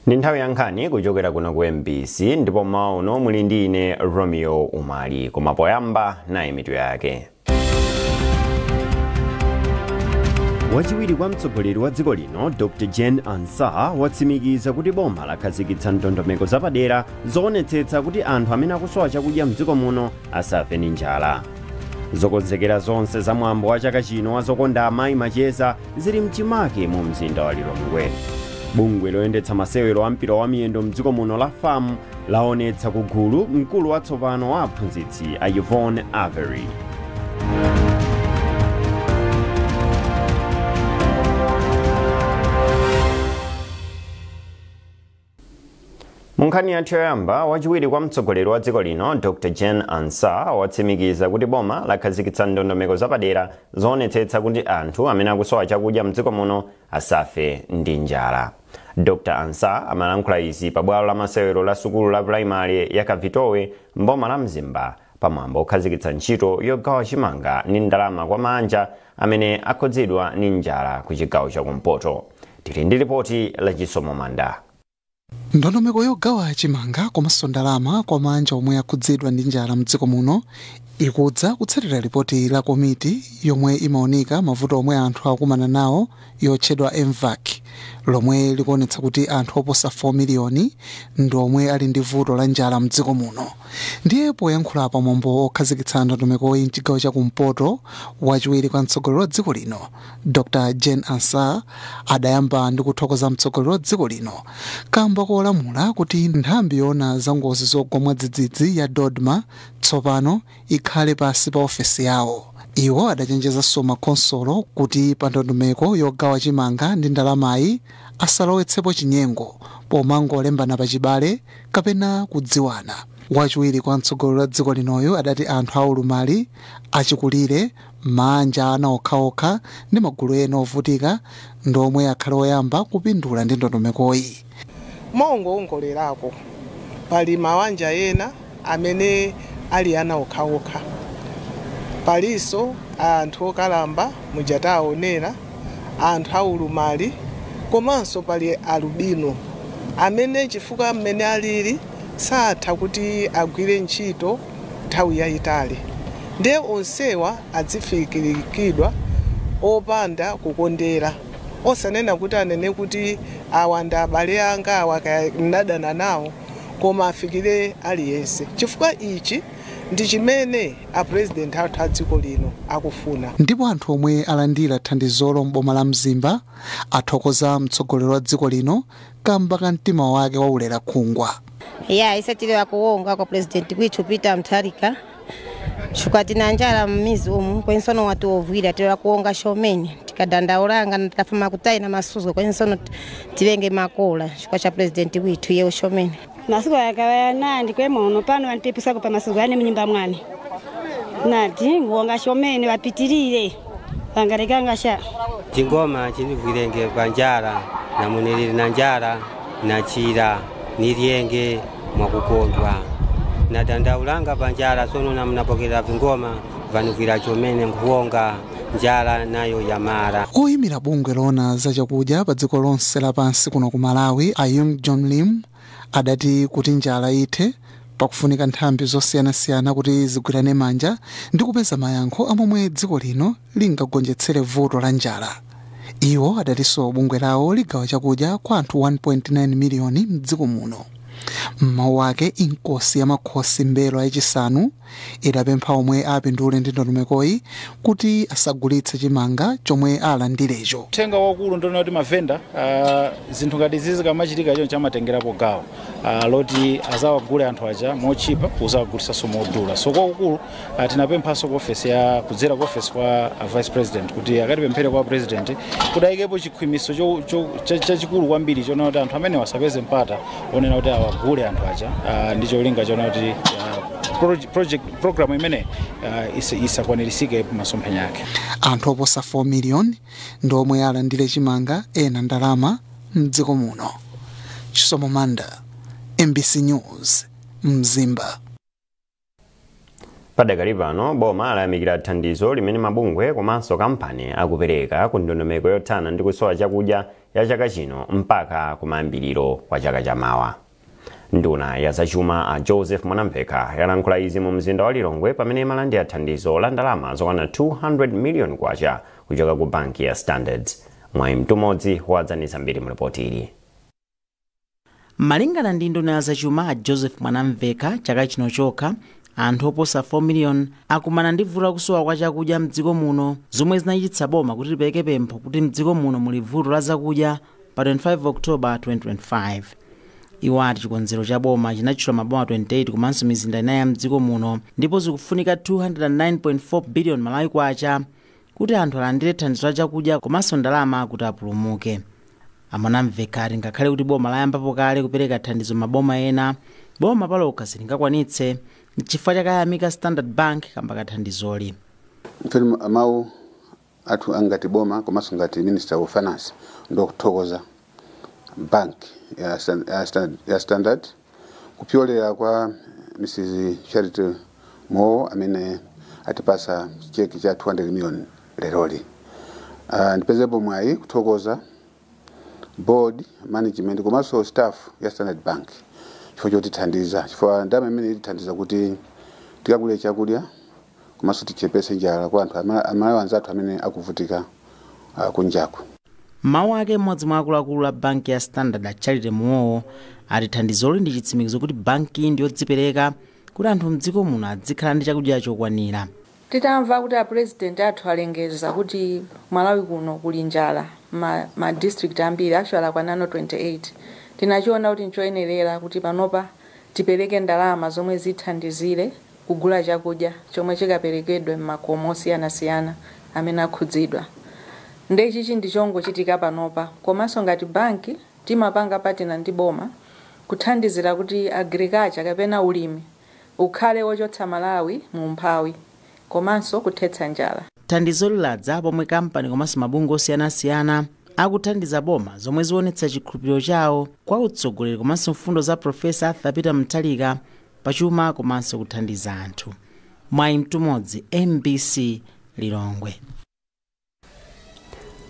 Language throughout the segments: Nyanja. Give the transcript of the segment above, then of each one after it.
Ndi nthawi ya nkhani kuchokera kuno ku MBC, ndipo mmawa uno muli ndi ine Romeo Umali. Koma poyamba, nayi mitu yake. Wachiwiri kwa mtsogoleri wa dziko lino Dr Jane Ansah watsimikiza kuti boma lakhazikitsa ndondomeko zapadera zoonetsetsa kuti anthu amene akusowa chakudya mdziko muno asafe ndi njala. Zokonzekera zonse za mwambo wa chaka chino wa Zokonda Amayi Macheza zili mchimake mu mzinda wa Lilongwe. Bungwe loyendetsa masewero a mpira wa miyendo mdziko muno la FAM laonetsa kugulu mkulu watsopano wa aphunzitsi a Yvonne Avery. Munkhani yathu yoyamba, wachiwiri kwa mtsogoleri wa dziko lino Dr Jane Ansah watsimikiza kuti boma lakhazikitsa ndondomeko zapadera zoonetsetsa kuti anthu amene akusowa chakudya mdziko muno asafe ndi njala. Dr Ansah amalankhula izi pabwalo la masewero la sukulu la primary ya Kavitowe mboma la Mzimba, pamwambo okhazikitsa ntchito yogawa chimanga ndi ndalama kwa mabanja amene akhudzidwa ndi njala ku chigawo chakumpoto. Tili ndi ripoti la Chisomo Manda. Ndondomeko yogawa chimanga komanso ndalama kwa mabanja omwe akhudzidwa ndi njala mdziko muno ikudza kutsatira ripoti la komiti yomwe imaonika mavuto omwe anthu akumana nawo yotchedwa MVAC, lomwe likuonetsa kuti anthu oposa 4 miliyoni ndi omwe ali ndi vuto la njala mdziko muno. Ndiye poyankhula pamwambo okhazikitsa ndondomekoyi mchigawo chakumpoto, wachiwiri kwa mtsogoleri wa dziko lino Dr Jane Ansah adayamba ndi kuthokoza mtsogoleri wa dziko lino kamba kolamula kuti nthambi yoona za ngozi zogwa mwadzidzidzi ya DoDMA tsopano ikhale pasi pa ofesi yawo. Iwo adachenjezanso makonsolo kuti pa ndondomeko yogawa chimanga ndi ndalamayi asalowetsepo chinyengo pomangolembana pachibale kapena kudziwana. Wachiwiri kwa mtsogoleri wa dziko linoyo adati anthu aulumali, achikulire, mabanja ana okhaokha ndi magulu ena ovutika ndi omwe akhale oyamba kupindula ndi ndondomekoyi. Mongoongolerako, pali mawanja ena amene ali ana okhaokha, palinso anthu okalamba mujataonera, anthu aulumali, komanso pali alubino amene chifukwa mmene alili satha kuti agwire ntchito nthawi yayitali. Ndiye onsewa adzifikirikidwa opanda kukondera, osanena kuti anene kuti awa ndi abale anga, awa ndadana nawo, koma afikire aliyense, chifukwa ichi ndi chimene a president athu a dziko lino akufuna. Ndipo anthu omwe alandira thandizolo m'boma la Mzimba athokoza mtsogoleri wa dziko lino kamba ka mtima wake waulera khungwa. Ya, ise tili wakuwonga kwa president kwithu Peter Mutharika, chifukwa tina njala mmizi umu, kwensono watu ovwira. Tili wakuwonga shomene tikadandaulanga tikafuma kutaina masuzo, kwensono tilenge makola chifukwa cha president withu yewo shomene. Masiku yakawaya nandi kwemono pano vantipisako pa masuku ane mnyumba mwani, nati nguwonga shomene vapitirire vangarekanga sha. Chingoma chinivwirenge pa njala namunilili na njala nachira nilyenge mwakukondwa nadandaulanga pa njala, sono namunapokera vingoma vanuvwira chomene nkuwonga njala nayo yamara. Oyimira bungwe lona za chakudya pa dziko lonse lapansi kuno ku Malawi a Yung John Lim adati kuti njala ithe pakufunika nthambi zosiyanasiyana kuti zigwirane manja ndi kupeza mayankho amomwe dziko lino lingagonjetsere vuto la njala. Iwo adatinso bungwe lawo ligawa chakudya kwa anthu 1.9 miliyoni mdziko muno. Mmawu ake, inkosi ya makhosi Mbelwa yachisanu idapempha omwe apindule ndi ndondomekoyi kuti asagulitse chimanga chomwe alandirecho. Uthenga wakulu ndiona kuti mavenda, zinthu ngati izi zikamachitika choncho, amatengerapo gawo loti azawagule anthu aja mochipa, kuzawagulitsanso modula. So kwakukulu tinapemphanso ku ofesi ya kudzera ku ofesi kwa vice president kuti akatipemphere kwa president kuti ayikepo chikhwimiso chachikulu kwambiri chonena kuti anthu amene wasapeze mpata onena kuti awagule anthu aja, ndi cholinga chonena kuti project program imene isakwanirisike masomphenya ake. Anthu oposa 4 miliyoni ndi omwe alandire chimanga, ena ndalama mdziko muno. Chisomo Manda, MBC News, Mzimba. Padakali pano, boma layamikira thandizo limene mabungwe komanso kampani akupereka ku ndondomeko yothana ndi kusowa chakudya. ya chaka chino mpaka kumayambiriro kwa chaka chamawa. Nduna ya zachuma a Joseph Mwanamveka yalankhula izi mu mzinda wa Lilongwe pamene imalandira thandizo la ndalama zokwana 200 million kwacha kuchoka ku banki ya Standard. Mwayi Mtumodzi wadzanisa mbiri mu ripoti ili. Malingana ndi nduna ya zachuma a Joseph Mwanamveka, chaka chino chokha anthu oposa 4 million akumana ndi vuto lakusowa kwa chakudya mdziko muno, zomwe zinachititsa boma kuti lipereke pempho kuti mdziko muno muli vuto la zakudya pa 25 October 2025. Iwo ati chikonzero cha boma chinatchula maboma 28 komanso mizinda inayi ya mdziko muno, ndipo zikufunika 209.4 billion Malawi kwacha kuti anthu alandire thandizo la chakudya komanso ndalama kuti apulumuke. Amwanamveka ati ngakhale kuti boma layambapo kale kupereka thandizo maboma ena, boma palokha silingakwanitse, chifukwa chakayamika Standard Bank kamba kathandizoli. Mfeni mawu athu angati boma komanso ngati Minister of Finance ndokuthokoza bank ya Standard kupyolera kwa Mrs Charity Mo amene atipasa cheki cha 200 million leroli. Ndipezepo mwayi kuthokoza board management komanso staff ya Standard Bank chifukwa chotithandiza, chifukwa ndalama imene itithandiza kuti tikagule chakudya komanso tichepese njala kwa anthu amalawi anzathu amene akuvutika kunjaku. Mawu ake mmodzi mwa akuluakulu a banki ya Standard, Charity Muwowo, ati thandizoli ndi chitsimikizo kuti banki ndi yodzipereka kuti anthu mdziko muno adzikhala ndi chakudya chokwanira. Titamva kuti a president athu alengeza kuti Malawi kuno kuli njala ma district ambiri, actually akwanano 28, tinachiona kuti nchoyenerera kuti panopa tipereke ndalama zomwe zithandizire kugula chakudya chomwe chikaperekedwe m'makomo osiyanasiyana amene akhudzidwa. Ndechichi ndi chongochitika panopa, komanso ngati banki timapanga partner ndi boma kuthandizira kuti agriculture kapena ulimi ukhale wochotsa Malawi mu umphawi komanso kuthetsa njala. Thandizo liladza pomwe kampani komanso mabungwe osiyanasiyana akuthandiza boma, zomwe zionetsa chikhulupiriro chawo kwa utsogoleri komanso mfundo za Profesa Arthur Peter Mutharika pachuma komanso kuthandiza anthu. Mwayi Mtumodzi, MBC, Lilongwe.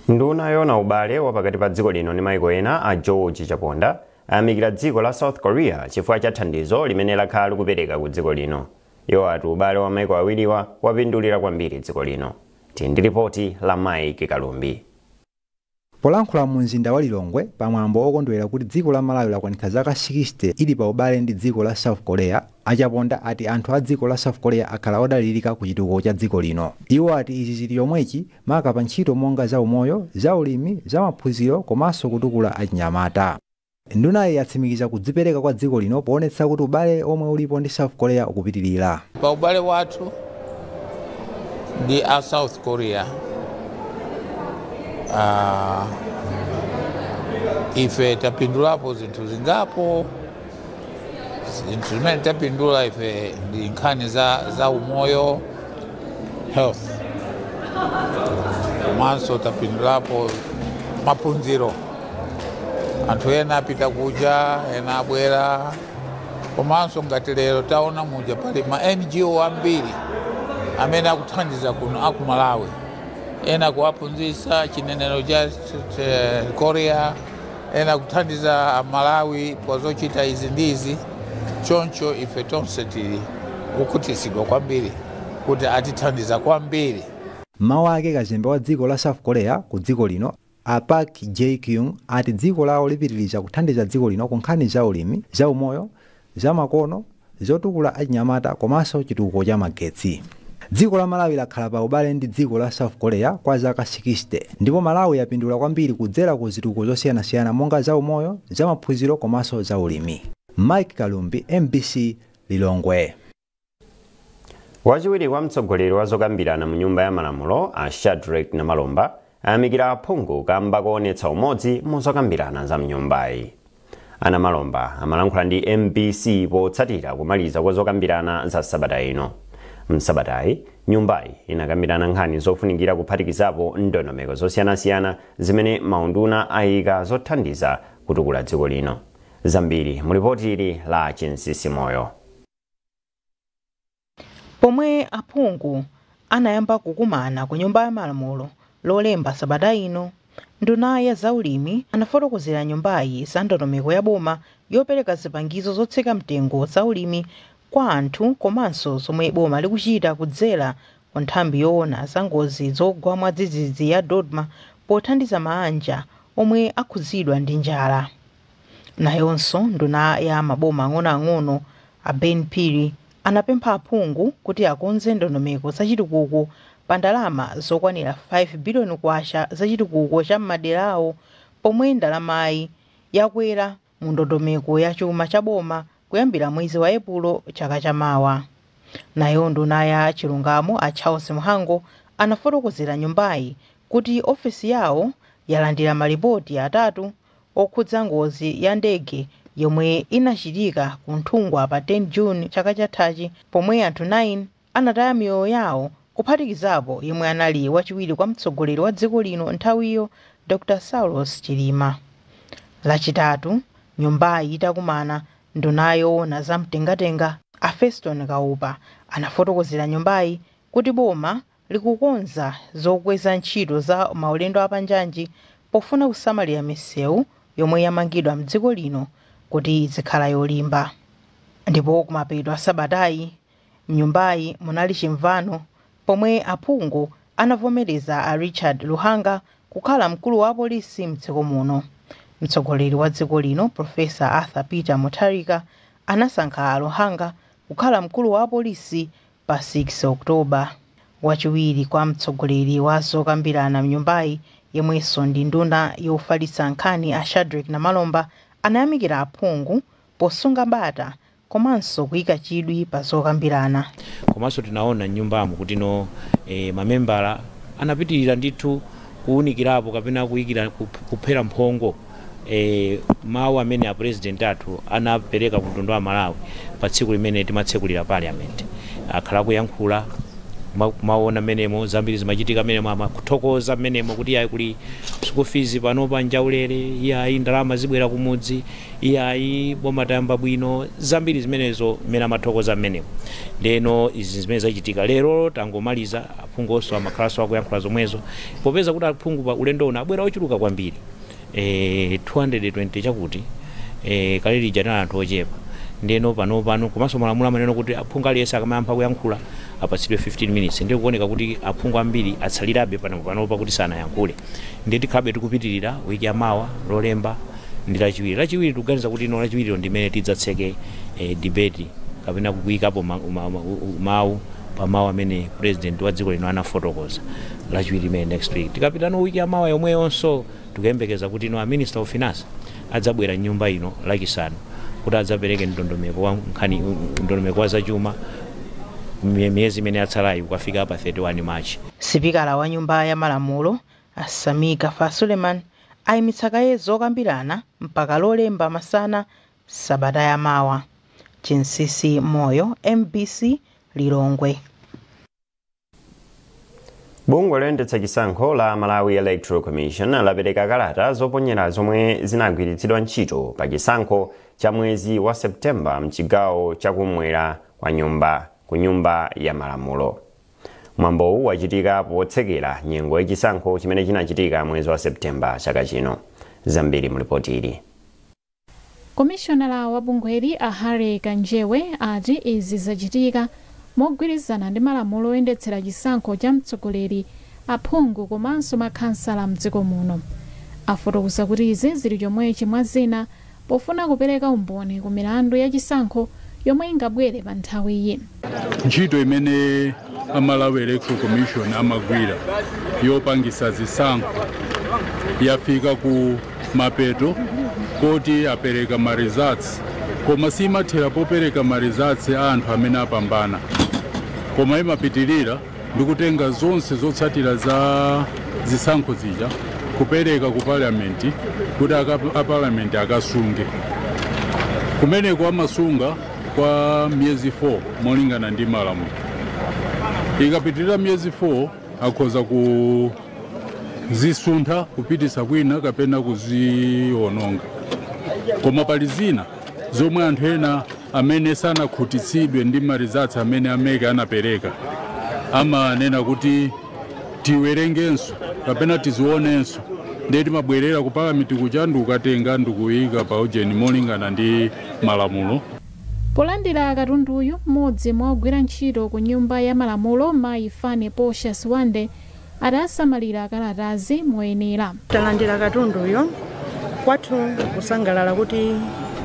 Nduna yona ubale wapakati pa dziko lino ndi maiko ena a George Chaponda ayamikira dziko la South Korea chifukwa cha thandizo limene lakhala likupereka ku dziko lino. Iwo ati ubale wa maiko awiriwa wapindulira kwambiri dziko lino. Tindi ripoti la Mike Kalumbi. Polankhula mu mzinda wa Lilongwe pamwambo wokondwera kuti dziko la Malawi lakwanitsa zaka 60 ili pa ubale ndi dziko la South Korea, achaponda ati anthu a dziko la South Korea akhala odalirika ku chitukuko cha dziko lino. Iwo ati izi zili chomwechi maka pa ntchito monga za umoyo, za ulimi, za maphunziro komanso kutukula achinyamata. Ndunayi yatsimikiza kudzipereka kwa dziko lino poonetsa kuti ubale omwe ulipo ndi South Korea ukupitirira. Pa ubale wathu ndi a South Korea, ife tapindulapo zinthu zingapo. Zinthu zimene tapindula ife ndi nkhani za umoyo, health, komanso tapindulapo maphunziro. Anthu ena apita kuja, ena abwera, komanso ngati lero taona muja pali ma NGO ambiri amene akuthandiza kuno aku Malawi, ena kuwaphunzitsa chinenero cha Korea, ena kuthandiza Malawi pozochita izi ndi izi. Choncho ife tonse tili kukhutitsidwa kwambiri kuti atithandiza kwambiri. Mawu ake kazembe wa dziko la South Korea ku dziko lino a Park Jae-kyung ati dziko lawo lipitiriza kuthandiza dziko lino ku nkhani za ulimi, za umoyo, za makono, zotukula achinyamata komanso chitukuko cha magetsi. Dziko la Malawi lakhala pa ubale ndi dziko la South Korea kwa zaka 60 ndipo Malawi yapindula kwambiri kudzera ku zitukuko zosiyanasiyana monga za umoyo, za maphunziro komanso za ulimi. Mike Kalumbi, MBC, Lilongwe. Wachiwiri kwa mtsogoleri wa zokambirana mu nyumba ya malamulo a Shadrack Namalomba ayamikira aphungu kamba kuonetsa umodzi mu zokambirana za mnyumbayi. Anamalomba amalankhula ndi MBC potsatira kumaliza kwa zokambirana za sabata ino. Msabatayi nyumbayi inakambirana nkhani zofunikira kuphatikizapo ndondomeko zosiyanasiyana zimene maunduna ayika zothandiza kutukula dziko lino. Zambiri mulipoti ili la Chinsisi Moyo. Pomwe aphungu anayamba kukumana ku nyumba ya malamulo lolemba sabata ino, Nduna ya zaulimi anafotokozera nyumbayi za ndondomeko ya boma yopereka zipangizo zotsika mtengo zaulimi kwa anthu komanso zomwe boma likuchita kudzera ku nthambi yoona za ngozi zogwa mwadzidzidzi ya DoDMA pothandiza maanja omwe akhudzidwa ndi njala. Nayonso nduna ya maboma ang'onoang'ono a Ben Phiri anapempha aphungu kuti akonze ndondomeko zachitukuko pa ndalama zokwanira 5 biliyoni kwacha zachitukuko cha m'maderawo, pomwe ndalamayi yakwera mu ndondomeko ya chuma cha boma kuyambira mwezi wa Epulo chaka chamawa. Nayo nduna ya chilungamo a Charles Mhango anafotokozera nyumbayi kuti ofesi yawo yalandira malipoti atatu okhudza ngozi ya ndege yomwe inachitika ku Nthungwa pa 10 June chaka chathachi, pomwe anthu 9 anataya miyoyo yawo, kuphatikizapo yemwe anali wachiwiri kwa mtsogoleri wa dziko lino nthawiyo, Dr Saulos Chilima. Lachitatu nyumbayi itakumana, nduna yoona zamtengatenga a Feston Kaupa anafotokozera nyumbayi kuti boma likukonza zokweza ntchito za maulendo apanjanji pofuna kusamalira misewu yomwe yamangidwa mdziko lino kuti izikhala yolimba. Ndipo kumapeto a sabatayi mnyumbayi munali chimvano pomwe aphungu anavomereza a Richard Luhanga kukhala mkulu wa apolisi mdziko muno. Mtsogoleri wa dziko lino Profesa Arthur Peter Mutharika anasankha a Luhanga kukhala mkulu wa apolisi pa 6 Oktoba. Wachiwiri kwa mtsogoleri wa zokambirana mnyumbayi yemwenso ndi nduna yofalitsa nkhani a Shadrack Namalomba anayamikira aphungu posunga bata komanso kuyika chidwi pa zokambirana. Komanso tinaona mnyumbamo kuti no mamembala anapitirira ndithu kuwunikirapo kapena kuyikira kuphera mphongo mawu amene a president athu anapereka ku mtundu wa Malawi pa tsiku limene timatsekulira parliament. Akhala kuyankhula maona menemo zambiri zimachitika menemo, amakuthokoza menemo kuti iyayi kuli school fees panopa njaulere, iyayi ndalama zibwera kumudzi, iyayi boma tayamba bwino, zambiri zimenezo mmene amathokoza menemo. Ndeno izi zimene zachitika lero tangomaliza, aphunguonso amakhalanso akuyankhula zomwezo, popeza kuti aphungu pa ulendo uno abwera ochuluka kwambiri 220 chakuti kale lija tinali anthu ochepa. Ndeno pano komanso malamulo amanena kuti aphungu aliyense akamayamba kuyankhula apatsidwe 15 minutes, ndiye kuoneka kuti aphungu ambiri atsalirabe panopa kuti sanayankhule. Ndiye tikhabe tikupitirira wiki yamawa, Lolemba ndi Lachiwiri. Lachiwiri tikuganiza kuti ino Lachiwiriro ndimene tidzatseke debate kapena kuyikapo mawu pa mawu amene president wa dziko lino anafotokoza Lachiwiri imene next week. Tikapitano wiki yamawa yomweyonso tikuyembekeza kuti ino a Minister of Finance adzabwera nyumba ino Lachisanu kuti adzapereke ndondomeko wa nkhani, ndondomeko wa zachuma miyezi imene yatsalayi kukafika pa 31 March. Sipikala wa nyumba ya malamulo a Sameer Gaffar Suleman ayimitsa kaye zokambirana mpaka Lolemba masana sabata yamawa. Chinsisi Moyo, MBC, Lilongwe. Bungwe loyendetsa chisankho la Malawi Electoral Commission lapereka kalata zoponyera zomwe zinagwiritsidwa ntchito pa chisankho cha mwezi wa Septemba mchigawo chakumwera kwa nyumba ku nyumba ya malamulo. Mwambowu wachitika potsekera nyengo yachisankho chimene chinachitika mwezi wa Septemba chaka chino. Zambiri mulipoti ili. Komishonala wa bungweli a Harry Kanjewe ati izi zachitika mogwirizana ndi malamulo oyendetsera chisankho cha mtsogoleri, aphungu komanso makhansala mdziko muno. Afotokoza kuti izi zili chomwechi mwa zina pofuna kupereka umboni ku milandu ya chisankho yomwe ingabwere pa nthawiyi. Ntchito imene a Malawi Electoral Commission amagwira yopangisa zisankho yafika ku mapeto koti apereka ma results, koma simathera popereka ma results a anthu amene apambana, koma imapitirira ndi kutenga zonse zotsatira za zisankho zija kupereka ku parliament kuti a parliament akasunge. Kumeneko amasunga kwa miyezi 4 molingana ndi malamulo. Ikapitirira miyezi 4 akhoza kuzisuntha kupitisa kwina kapena kuziononga. Koma pali zina zomwe anthu ena amene sanakhutitsidwe ndi ma results amene a MEC anapereka amanena kuti tiwerengenso kapena tizionenso. Ndiye timabwerera ku palamenti kuja ndikukatenga ndikuyika pa ujeni molingana ndi malamulo. Polandira katunduyu, mmodzi mwa ogwira ntchito ku Nyumba ya Malamulo, mayi Fane Posha Siwande, adasamalira kalatazi moyenera. Talandira katunduyo, kwathu kusangalala kuti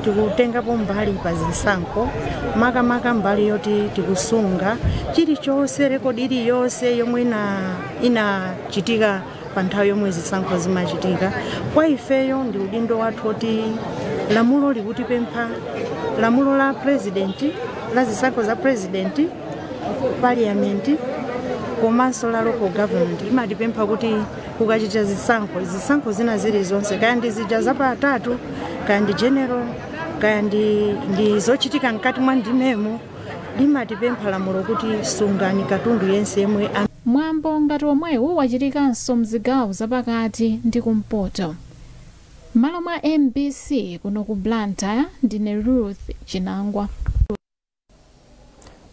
tikutengapo mbali pa zisankho, makamaka mbali yoti tikusunga chilichonse, rekodi iliyonse yomwe inachitika pa nthawi yomwe zisankho zimachitika. Kwa ifeyo ndi udindo wathu oti lamulo likutipempha, lamulo la president la zisankho za president, parliament komanso la local government imatipempha kuti kukachita zisankho zina zilizonse, kaya ndi zija zapatatu, kaya ndi general, kaya ndi zochitika mkati mwa ndimemo, limatipempha lamulo kuti sungani katundu yense yemwe. Mwambo ngati omwewu wachitikanso mzigawo zapakati ndi kumpoto. M'malo mwa MBC kuno ku Blantyre, ndine Ruth Chinangwa.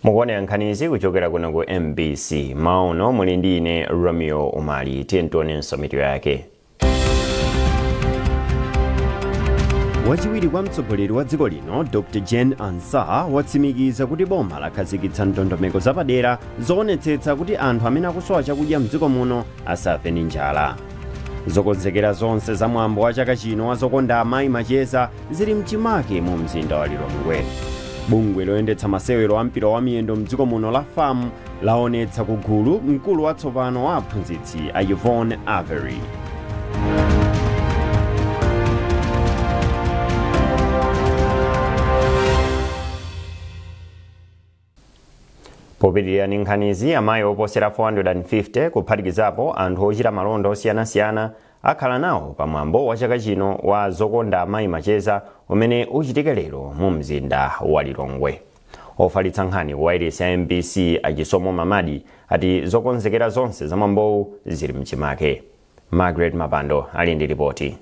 Mukuonera nkhanizi kuchokera kuno ku MBC. Mauno muli ndi ine Romeo Umali. Tiye tionenso mitu yake. Wachiwiri kwa mtsogoleri wa dziko lino Dr Jane Ansah watsimikiza kuti boma lakhazikitsa ndondomeko zapadera zoonetsetsa kuti anthu amene akusowa chakudya mdziko muno asafe ndi njala. Zokonzekera zonse za mwambo wa chaka chino wa Zokonda Amayi Macheza zili mchimake mu mzinda wa Lilongwe. Bungwe loyendetsa masewero a mpira wa miyendo mdziko muno la FAM laonetsa kugulu mkulu watsopano wa aphunzitsi a Yvonne Avery. Popitirira ndi nkhanizi, amayi oposera 450 kuphatikizapo anthu ochita malonda osiyanasiyana akhala nawo pamwambo wa chaka chino wa Zokonda Amayi Macheza umene uchitike lero mu mzinda wa Lilongwe. Ofalitsa nkhani ku wailesi ya MBC Achisomo Mamadi ati zokonzekera zonse za mwambowu zili mchimake. Margaret Mapando ali ndi ripoti.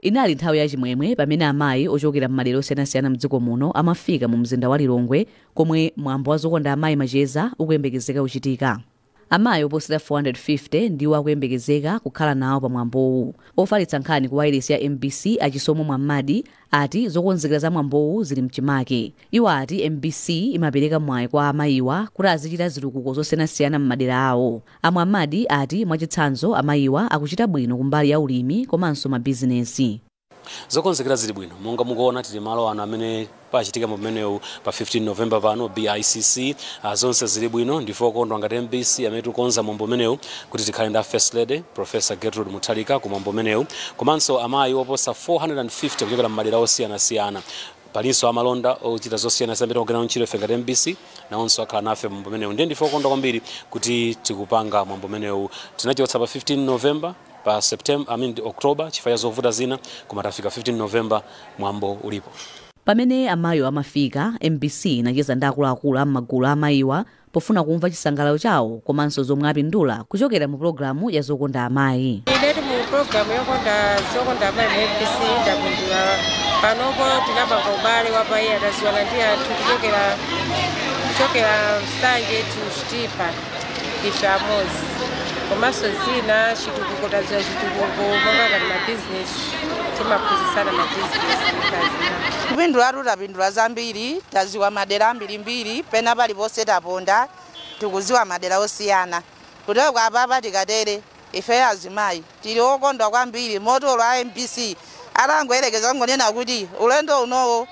Inali nthawi yachimwemwe pamene amayi ochokera m'madera osiyanasiyana mdziko muno amafika mu mzinda wa Lilongwe komwe mwambo wa Zokonda Amayi Macheza ukuyembekezeka kuchitika. Amayi oposera 450 ndiwo akuyembekezeka kukhala nawo pa mwambowu. Ofalitsa nkhani ku wailesi ya MBC Achisomo Mwamadi ati zokonzekera za mwambowu zili mchimake. Iwo ati MBC imapereka mwayi kwa amayiwa kuti azichita zitukuko zosiyanasiyana m'madera awo. Amwamadi ati mwachitsanzo amayiwa akuchita bwino kumbali ya ulimi komanso mabizinesi. Zokonzekera zili bwino, monga mukuona tili malo ano amene pachitika mumenewu pa 15 November pano BICC. Zonse zili bwino, ndife okondwa ngati MBC amene tikukonza mwambo umenewu kuti tikhale ndi First Lady Professor Gertrude Mutharika ku mwambo umenewu, komanso amayi oposa 450 kuchokera m'madera osiyanasiyana. Palinso amalonda ochita zosiyanasiyana amene tikugwira ntchito ife ngati MBC nawonso akhala nafe mwambo umenewu. Ndiye ndife okondwa kwambiri kuti tikupanga mwambo umenewu. Tinachotsa pa 15 November pa September, October chifukwa cha zovuta zina, koma tafika 15 November mwambo ulipo. Pamene amayiwa amafika, MBC inacheza ndi akuluakulu am'magulu amayiwa pofuna kumva chisangalalo chawo komanso zomwe apindula kuchokera mu pulogalamu ya Zokonda Amayi. Inetu mu pulogalamu yokonda Zokonda Amayi mu MBC ndapindula panopo, tinapanga ubale wapayi, ataziwana ndi anthu kuchokera Nsanje to Chitipa, ife amodzi. Komanso zina chitukuko, taziwa chitukuko monga ngati mabizinesi, timaphunzitsana mabizinesi. Kupindula tutapindula zambiri, taziwa madera ambirimbiri, pena paliponse taponda, tikuziwa madera osiyana. Kutoko apapa tikatere ife azimayi tili okondwa kwambiri. Motolo a MBC atangoyerekeza ngonena kuti ulendo unowo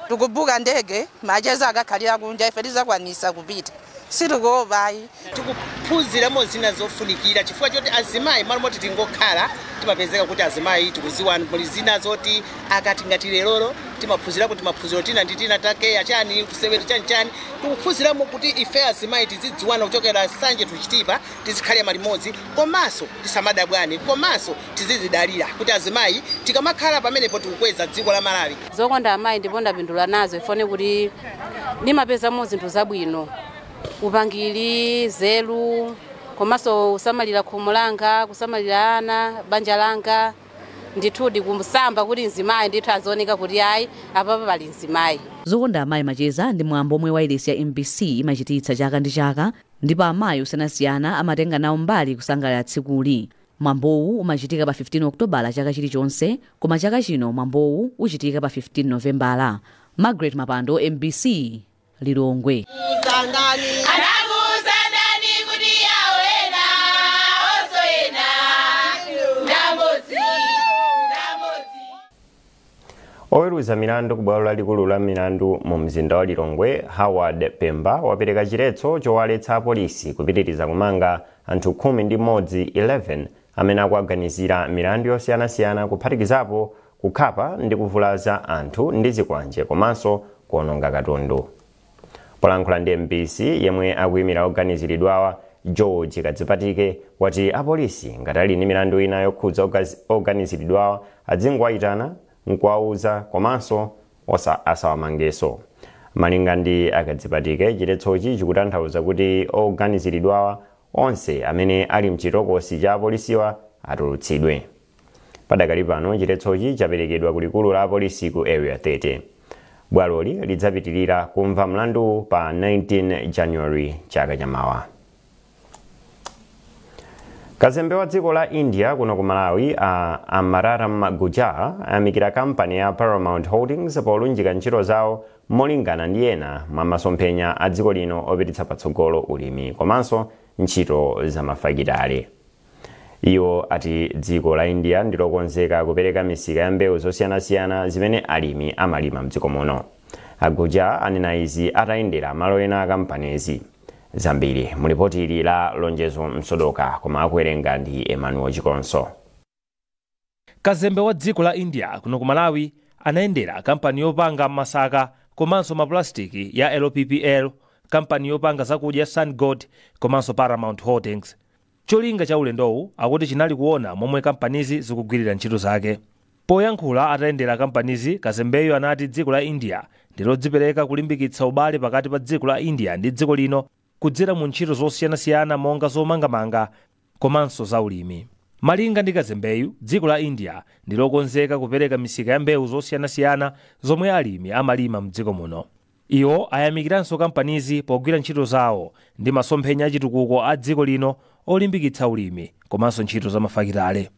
tikubuka ndege, macheza akakhalira kunja, ife tizakwanisa kupita, sitikuopayi. Tikuphunziramo zina zofunikira chifukwa choti azimayi malo moti tingokhala timapezeka kuti azimayi tikuziwa muli zina zoti akati ngati lelolo timaphunzirako timaphunziro tina ndi tina takeya chani kusewera chani chani, tikuphunziramo kuti ife azimayi tizidziwana kuchokera Nsanje tuchitipa, tizikhale malimodzi, komanso tisamadabwane, komanso tizizidalira kuti azimayi tikamakhala pamenepo tikukweza dziko la Malawi. Zokonda Amayi ndipo ndapindula nazo, ifone kuti ndimapezamo zinthu zabwino, upangiri, zelu, komanso kusamalira khomo langa, kusamalira ana, banja langa, ndithudi kusamba kuti mzimayi ndithu azioneka kuti ayi apapa pali mzimayi. Zokonda Amayi Macheza ndi mwambo omwe wailesi ya MBC imachititsa chaka ndi chaka, ndipo amayi osiyanasiyana amatenga nawo mbali kusangalala tsikuli. Mwambowu umachitika pa 15 Okutobala chaka chilichonse, koma chaka chino mwambowu uchitika pa 15 Novembala. Margaret Mapando, MBC, Lilongwe. Oweruza milandu ku bwalo lalikulu la milandu mu mzinda wa Lilongwe, Howard Pemba, wapereka chiletso chowaletsa apolisi kupitiriza kumanga anthu 11 11 amene akuaganizira milandu yosiyanasiyana, kuphatikizapo kukhapa ndi kuvulaza anthu ndi zikwanje komanso kuononga katundu. Polankhula ndi MBC, yemwe akuyimira oganiziridwawa George Kadzipatike wati apolisi ngati ali ndi milandu ina yokhudza oganiziridwawa adzingowayitana nkuwauza komanso asawamangeso. Malinga ndi Akadzipatike, chiletsochi chikutanthauza kuti oganiziridwawa onse amene ali mchitokosi cha apolisiwa atulutsidwe. Padakali pano chiletsochi chaperekedwa kulikulu la apolisi ku Area 30. Bwaloli lidzapitirira kumva mlandu pa 19 January chaka chamawa. Kazembe wa dziko la India kuno ku Malawi, Amararam Gujar, ayamikira kampani ya Paramount Holdings polunjika ntchito zawo molingana ndi ena mwa masomphenya a dziko lino opititsa patsogolo ulimi komanso ntchito za mafakitale. Iwo ati dziko la India ndilokonzeka kupereka misika ya mbewu zosiyanasiyana zimene alimi amalima mdziko muno. Aguja anena izi atayendera malo ena a kampanizi. Zambiri mulipoti ili la Lonjezo Msodoka, koma akuwerenga ndi Emmanuel Chikonso. Kazembe wa dziko la India kuno ku Malawi anayendera kampani yopanga masaka komanso maplastiki ya LPPL, kampani yopanga zakudya SunGold komanso Paramount Holdings. Cholinga cha ulendowu akuti chinali kuona momwe kampanizi zikugwirira ntchito zake. Poyankhula atayendera kampanizi, kazembeyo anati dziko la India ndilodzipereka kulimbikitsa ubale pakati pa dziko la India ndi dziko lino kudzera mu ntchito zosiyanasiyana monga zomangamanga komanso zaulimi. Malinga ndi kazembeyu, dziko la India ndilokonzeka kupereka misika ya mbewu zosiyanasiyana zomwe alimi amalima mdziko muno. Iwo ayamikiranso kampanizi pogwira ntchito zawo ndi masomphenya achitukuko a dziko lino olimbikitsa ulimi komanso ntchito za mafakitale.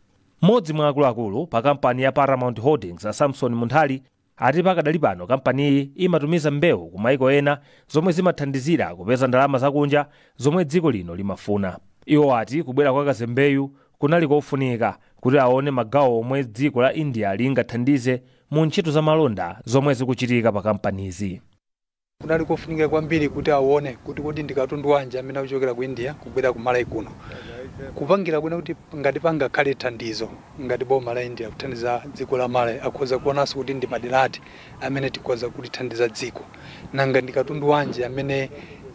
Mmodzi mwa akuluakulu pa kampani ya Paramount Holdings a Samson Munthali ati pakadali pano kampaniyi imatumiza mbewu ku maiko ena zomwe zimathandizira kupeza ndalama zakunja zomwe dziko lino limafuna. Iwo ati kubwera kwa kazembeyu kunali kofunika kuti aone magawo omwe dziko la India lingathandize mu ntchito za malonda zomwe zikuchitika pa kampanizi. Kunali kofunika kwambiri kuti aone kuti kodi ndi katundu wanji amene akuchokera ku India kubwera ku Malawi kuno, kupangira kuna kuti ngati pangakhale thandizo ngati boma la India kuthandiza dziko la Malawi, akhoza kuonanso kuti ndi madera ati amene tikhoza kulithandiza dziko, nanga ndi katundu wanji amene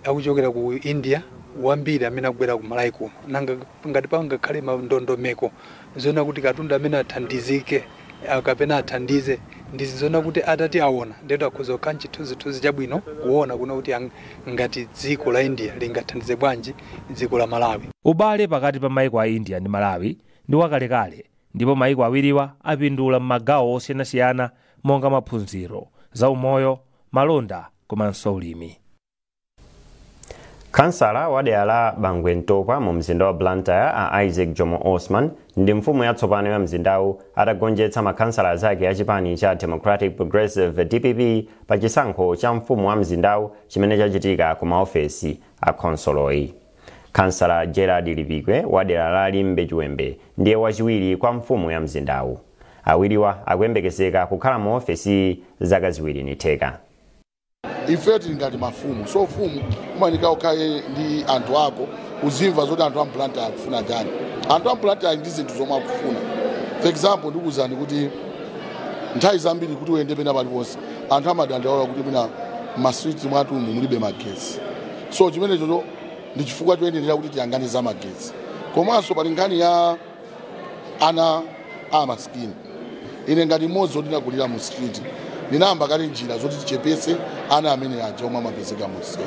akuchokera ku India wambiri amene akubwera ku Malawi kuno, nanga ngati pangakhale ndondomeko zoona kuti katundu amene athandizike kapena athandize ndizizona kuti atati aona ndeto akhoza kukhala chithunzithunzi chabwino kuona kuna kuti ngati dziko la India lingathandize bwanji dziko la Malawi. Ubale pakati pa maiko a India ndi Malawi ndi wakalekale, ndipo maiko awiriwa apindula m'magawo osiyanasiyana monga maphunziro, zaumoyo, malonda komanso ulimi. Kansala wa dera la Bangwe Ntopwa mu mzinda wa Blantyre a Isaac Jomo Osman ndi mfumu yatsopano ya mzindawu atagonjetsa makhansala azake a chipani cha Democratic Progressive DPP pa chisankho cha mfumu wa mzindawu chimene chachitika ku maofesi a khonsoloyi. Kansala Gerard Lipikwe wa dera la Limbe Chiwembe ndiye wachiwiri kwa mfumu ya mzindawu. Awiriwa akuyembekezeka kukhala mu ofesi zaka ziwiri ndi theka. Ife tili ngati mafumu, so fumu umanika ukhale ndi anthu ako uzimva zoti anthu a Blantyre akufuna chani. Anthu a Blantyre ndi zinthu zomwe akufuna. For example, ndikuwuzani kuti nthawi zambiri kuti uyende pena paliponse anthu amadandaula kuti mwina maswiti mwathu mulibe magetsi, so chimenecho ndi chifukwa choyenera kuti tiyangane za magetsi. Komanso pali nkhani ya ana amaskini. Ine ngati mmodzi ndinakulira mu street, ndinayamba kale njira zoti tichepetse ana amene aja omwe amapezeka mu msewu.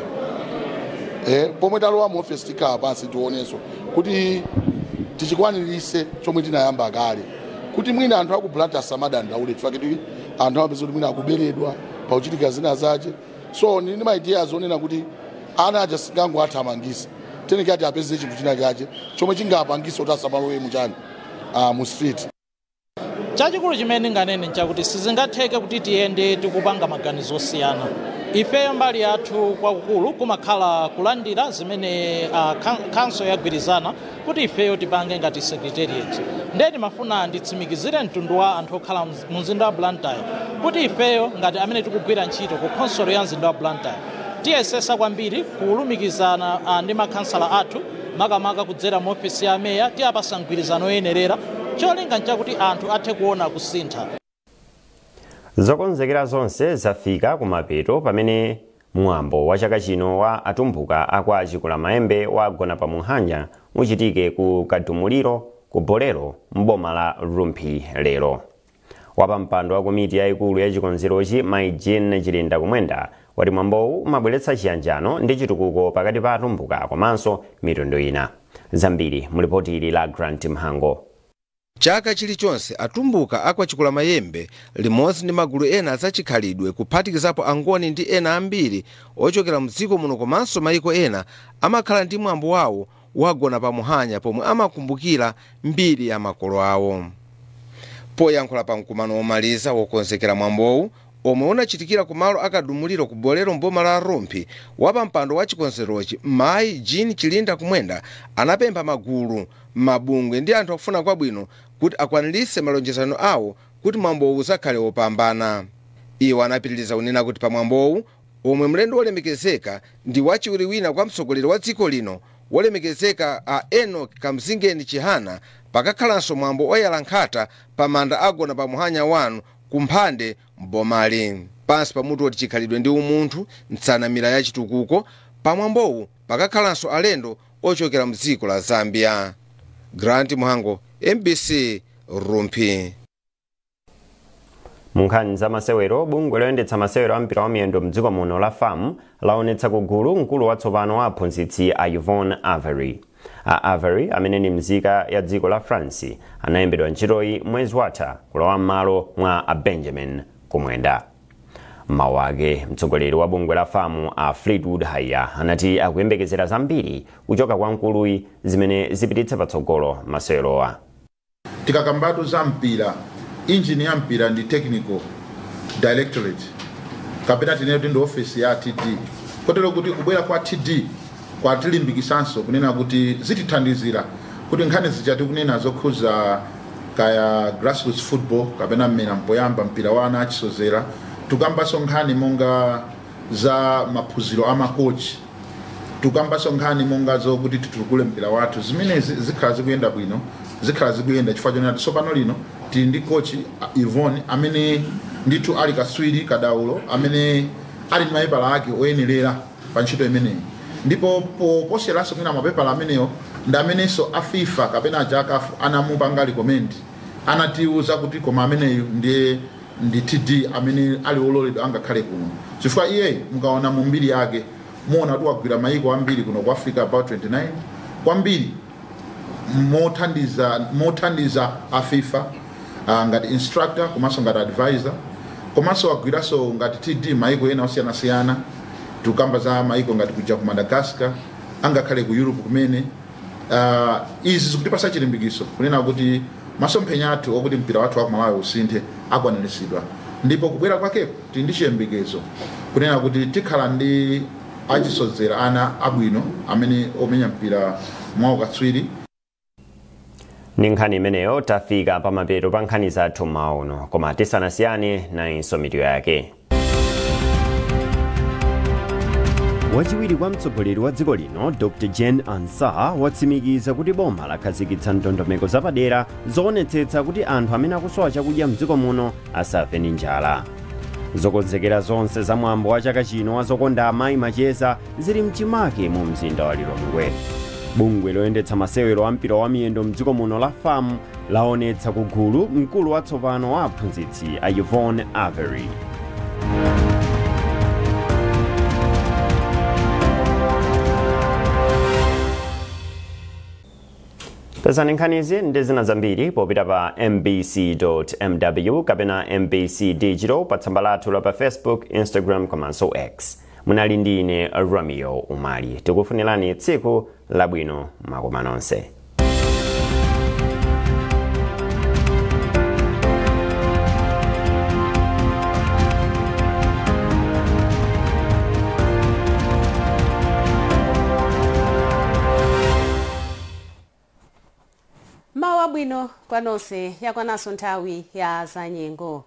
Pomwe talowa mu office tikhala pansi tionenso kuti tichikwanirise chomwe tinayamba kale, kuti mwina anthu aku Blantyre asamadandaule chifukwa kuti anthu amapeza kuti mwina akuberedwa, Pauchitika zina zache. So ndili ndi ma ideas onena kuti ana aja singango athamangisa, teneke ati apeze chinthu china chache chomwe chingapangisa kuti asamalowe muchani mu street. Chachikulu chimene ndinganene nchakuti sizingatheke kuti tiyende tikupanga maganizo osiyana. Ifeyo mbali yathu kwakukulu kumakhala kulandira zimene council yagwirizana kuti ifeyo tipange ngati secretariat. Ndiye ndimafuna nditsimikizire mtundu wa anthu okhala mu mzinda wa Blantyre kuti ifeyo ngati amene tikugwira ntchito ku council ya mzinda wa Blantyre tiyesesa kwambiri kulumikizana ndi makhansala athu, makamaka kudzera mu ofisi ya meya, tiyapasa mgwirizano oyenerera. Cholinga nchakuti anthu athe kuona kusintha. Zokonzekera zonse zafika kumapeto pamene mwambo wa chaka chino wa atumbuka akwa Chikulamayembe wagona pa Muhanya uchitike ku Kadumuliro ku Bolero mboma la Rumphi lero. Wapampando wa komiti yayikulu ya chikonzerochi Mai Jane Chilinda Kumwenda wati mwambowu umabweretsa chiyanjano ndi chitukuko pakati pa atumbuka komanso mitundu ina. Zambiri mulipoti ili la Grant Mhango. Chaka chilichonse atumbuka akwa Chikulamayembe limodzi ndi magulu ena azachikhalidwe kuphatikizapo angoni ndi ena ambiri ochokera mdziko muno komanso mayiko ena amakhala ndi mwambo wawo wagona pa Muhanya pomwe amakumbukira mbiri ya makolo awo. Poyankhula pa mkumano womaliza wokonzekera mwambowu omwe unachitikira kumalo akadumuliro ku Bolero mboma la Rumphi, wapampando wa chikonzerochi Mayi Jean Chilinda Kumwenda anapempha magulu, mabungwe ndi anthu akufuna kwabwino kuti akwaniritse malonjezano awo kuti mwambowu uzakhale wopambana. Iwo anapitiriza kunena kuti pa mwambowu omwe mlendo wolemekezeka ndi wachiwiri wina kwa mtsogoleri wa dziko lino wolemekezeka a Enoch Kamzingeni Chihana, pakakhalanso mwambo oyala nkhata pa manda agona pa Muhanya wanu kumphande mbomali. Pansi pamutu woti chikhalidwe ndi umunthu mtsanamira ya chitukuko, pamwambowu pakakhalanso alendo ochokera mdziko la Zambia. Grant Mhango, MBC, Rumphi. Munkhani za masewero, bungwe loyendetsa masewero a mpira wa miyendo mdziko muno la FAM laonetsa kugulu mkulu watsopano wa aphunzitsi a Yvonne Avery. A Avery amene ni mzika ya dziko la France anayembedwa ntchitoyi mwezi watha kulowa m'malo mwa a Benjamin Kumwenda. Mawu ake mtsogoleri wa bungwe la FAM a Fleetwood Haiya anati akuyembekezera zambiri kuchoka kwa mkuluyi zimene zipititse patsogolo masewerowa. Tikakambatu za mpira, injini ya mpira ndi technical directorate kapena tinene kuti ndi office ya TD, kotero kuti kubwera kwa TD kwatilimbikisanso kunena kuti zitithandizira kuti nkhani zija tikunena zokhuza kaya grassroots football kapena mmera mpoyamba mpira wa ana achisozera, tukambaso nkhani monga za maphunziro a makochi, tukambaso nkhani monga zokuti titukule mpira wathu. Zimene zikhala zikuyenda bwino, zikhala zikuyenda chifukwa chonena tsopano lino tili ndi kochi Yvonne amene ndithu ali kaswiri kadaulo amene ali ndi mapepala ake oyenerera pa ntchito imeneyi, ndipo poseranso kwina mapepala amenewo ndi amenenso a FIFA kapena a CAF anamupanga recommend, anatiuza kuti koma ameneyu ndiye ndi TD amene ali wololedwa angakhale kuno, chifukwa iye mukaona mu mbiri yake muona kuti wagwira mayiko ambiri kuno ku Africa about 29 kwambiri mothandiza a FIFA ngati instructor komanso ngati advisor, komanso wagwiranso ngati TD mayiko ena osiyanasiyana. Tukamba za mayiko ngati kuja ku Madagascar angakhale ku Europe kumene. Izi zikutipasa chilimbikiso kunena kuti masomphenya athu okuti mpira wathu wa Malawi usinthe akwaniritsidwa, ndipo kubwera kwake tili ndi chiyembekezo kunena kuti tikhala ndi achisozera ana abwino amene omenya mpira mwaukatswiri. Ndi nkhani imeneyo tafika pamapeto pa nkhani zathu maono, koma tisanasiyane nayinso mitu yake. Wachiwiri kwa mtsogoleri wa dziko lino Dr. Jane Ansah watsimikiza kuti boma lakhazikitsa ndondomeko zapadera zoonetsetsa kuti anthu amene akusowa chakudya mdziko muno asafe ndi njala. Zokonzekera zonse za mwambo wa chaka chino wa zokonda amayi macheza zili mchimake mu mzinda wa Lilongwe. Bungwe loyendetsa masewero a mpira wa miyendo mdziko muno la FAM laonetsa kugulu mkulu watsopano wa aphunzitsi a Yvonne Avery. Pezani nkhanizi ndi zina zambiri popita pa mbc.mw kapena MBC Digital pa tsamba lathu la pa Facebook, Instagram komanso X. Munali ndi ine, Romeo Umali. Tikufunirani tsiku labwino, makoma nonse. Mawu abwino kwa nonse. Yakwananso nthawi ya zanyengo.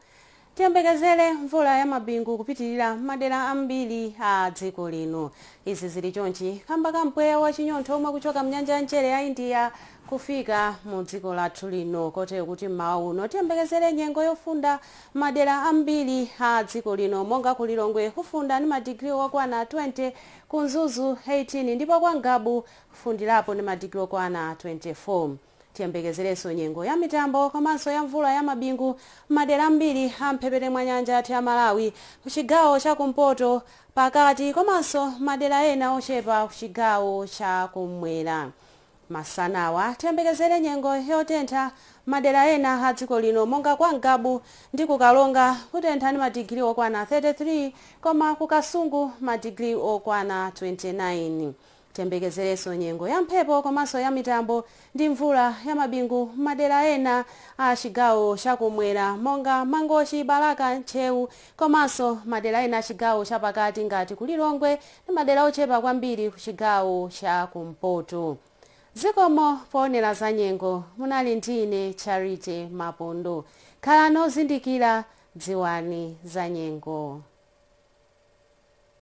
Tiyembekezere mvula ya mabingu kupitirira madera ambiri a dziko lino. Izi zili chonchi kamba ka mpweya wa chinyontho omwe kuchoka mnyanja ya mchere ya India kufika mu dziko lathu lino, kotero kuti mmawa uno tiyembekezere nyengo yofunda madera ambiri a dziko lino, monga ku Lilongwe kufunda ndi madigiri okwana 20, ku Mzuzu 18, ndipo kwa Ngabu kufundirapo ndi madigiri okwana 24. Tiyembekezerenso nyengo ya mitambo komanso ya mvula ya mabingu madera ambiri a mphepete mwa nyanja yathu ya Malawi, kuchigawo chakumpoto, pakati komanso madera ena ochepa kuchigawo chakummwera. Masanawa tiyembekezere nyengo yotentha madera ena a dziko lino, monga kwa Ngabu ndi kuKalonga kutentha ndi madigiri okwana 33, koma kuKasungu madigiri okwana 29. Tiyembekezerenso nyengo ya mphepo komanso ya mitambo ndi mvula ya mabingu madera ena a chigawo chakumwera, monga Mangochi, Balaka, Ntcheu, komanso madera ena a chigawo chapakati ngati kuLilongwe ndi madera ochepa kwambiri ku chigawo chakumpoto. Zikomo poonera za nyengo. Munali ndine, Charity Mapondo. Khalani ozindikira, dziwani za nyengo.